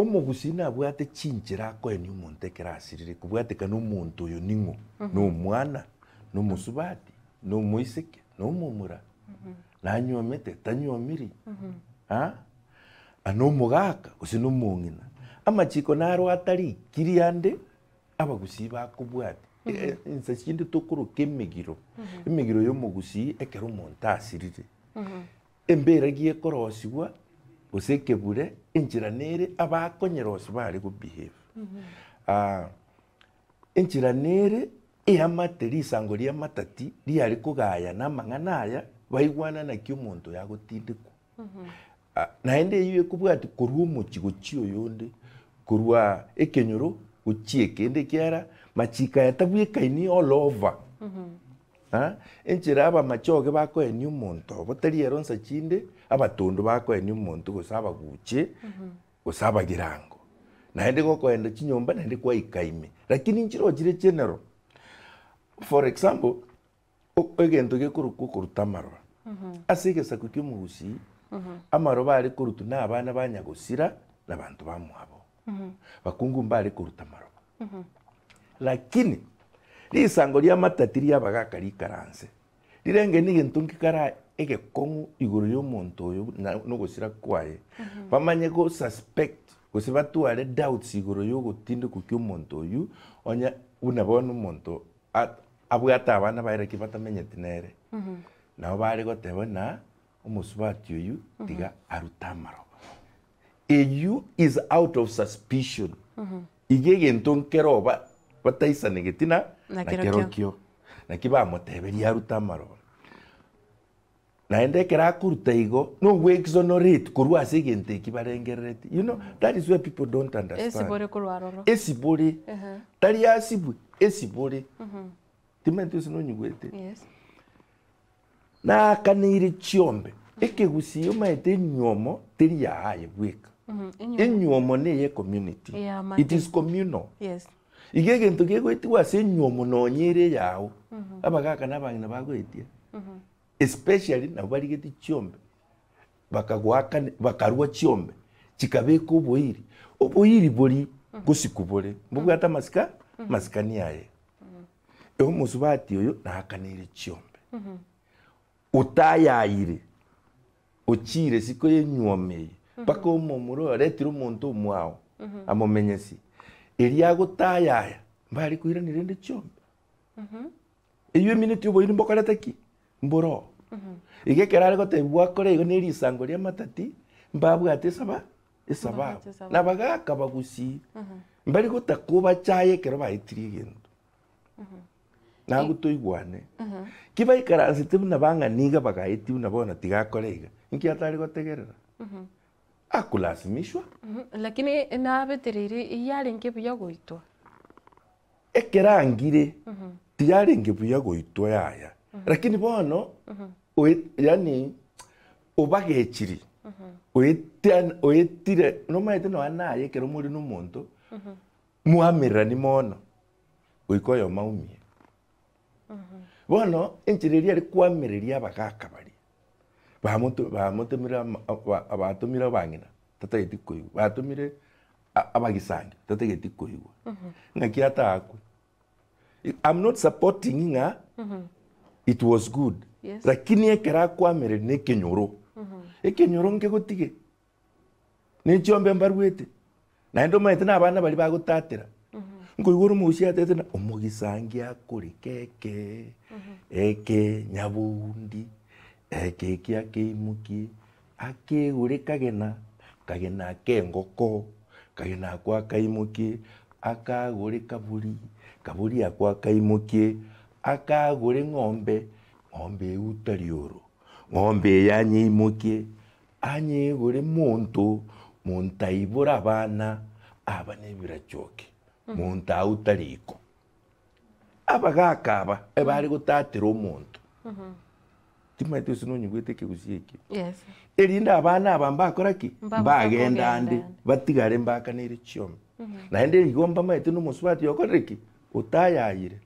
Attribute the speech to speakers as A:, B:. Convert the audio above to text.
A: Omogusii nabwate chinchera akoenia omonto ekero asirire kobwatekana omonto oyo ning'o, na omwana, na omosubati, na omoiseke, na omomura, nanyuomete, tanyuomiri, ah, na omogaka gose na omong'ina. Amachiko naro atarikiri ande abagusii bakobwatia. Inse chinde tokoroka emegiro, emegiro ya omogusii ekero omonto asirire. Embera giekorosigwa, gose ekebure, enchera nere abakonyerosia bare go behave. Enchera nere eamate risango ri'amatati riare kogayana amang'ana aya, baigwana naki omonto oyo agotindekwa. Naende eyio ekobwatia korwa omochie gochia oyonde, korwa ekenyoro gochia ekende ekiagera machiko aya tabwekaini all over. Enchera abamachoge bakoenia omonto obo tari ero nsa chinde, abatondo bakoenia omonto gose abaguche, gose abagirango. Naende gokoenda chinyomba naende kwaika ime. Lakini nchire chire general. For example, egento gekorokwa okoruta amaroba. Ase egesaku kia omogusii, amaroba are korutwa na abana ba nyagosira na abanto bamwabo. Bakungu mbare koruta amaroba. Lakini risango ri'amatati ri'abagaaka rikaranse, rirenge negento nkekare egekong'u igoro y'omonto oyo na nogosira kwaye, bamanye go suspect gose batware doubts igoro y'ogotindekwa ki'omonto oyio, onye buna bono omonto abwate abana baye lakini batamenyeti nere, nabo bare goteba ng'a omosubati oyio tiga arute amaroba. Eyio is out of suspicion. Iga egento nkero ba bataisanegeti na
B: Na
A: na
B: kerokio.
A: kerokio. Naki bamoteberia arute amaroba. Naende ekero akoruta igo, nogwe exonerate korwa ase egento eki barengerereti. You know, that is where people don't understand.
B: Esibore korwa aroro.
A: Esibore.
B: Ehe.
A: Tari asibwe, esibore. Timanyeti gose nonyigwete.
B: Yes.
A: Naakaneire chiombe, ekegusii omaete enyuomo teri yaye bweka. Enyuomo neye community. It is communal.
B: Yes.
A: Iga egento kegoetigwa ase enyuomo nonye ere eyao, abagaka na abang'ina bagoetia, especially nabo barigeti chiombe, bakagoakane bakarua chiombe, chikabeka oboiri, oboiri boria ngosikwa bore, mbobwate amasika amasikani aye. Omosubati oyo naakaneire chiombe, otayaire, ochiire isiko y'enyuomo eye, mpaka omomura oyo aretire omonto omwao amomenyesie, erio agotayaya, mbare koirania rende chiombe. Eyio emineti oboiri mbokorete ki? Mboroo. Iga ekero are gotebiwa akore igo ne risango ri'amatati, mbabwate esaba esababu. Na bagaka bagusii, mbari gotaka obachaye ekero baetirie egento. Nago toigwane. Ki baikaransete buna bang'ani iga bagaetia buna bono tiga akore iga, inki atare gotegerera? Akulasimishwa.
B: Lakini nabetereiri yarenge buya goitwa.
A: Ekero angire, tiyarenge buya goitwa yaya, lakini bono oe- yaani obagechiri, oetia oetire nomanyete nonya naye ekero more na omonto, mwamererani mono, goika oyomo aumie. Bono enchera eria are koamereria abagaka baria, bamoto bamotomire ama ba batomire abang'ina tatageti koigwa, batomire abagisangi tatageti koigwa, ng'aki ataakwe. I'm not supporting ng'a it was good,
B: Yes.
A: lakini ekero akwamereri na ekenyoro, ekenyoro nkegotige, ne chiombe mbaruete, naende omanyete na abana baria bagotatera, nkoigwa ore omogusia atete ng'a omogisangi akore keke, eke nyaboundi, eke eki akeimokie, Akeegure kagena, kagena ak'engoko, kagena ako akaimokie, akagore kaburi, kaburi ako akaimokie, akagore ng'ombe, ng'ombe euta rioro, ng'ombe eye anyeimokie, anyeegore monto, monto aibore abana, aba nebirachoki, monto auta riko. Abagaka aba ebare gotatera omonto. Timanyeti gose nonyigwete ekegusii ekio.
B: Yes.
A: Erinde abana aba mbakora ki?
B: Mbagosa
A: Mbagenda
B: kogenda
A: ande,
B: ande.
A: batigare mbakaneire chiombe. Naende igo mbamaete na omosubati okorire ki? Otayayire.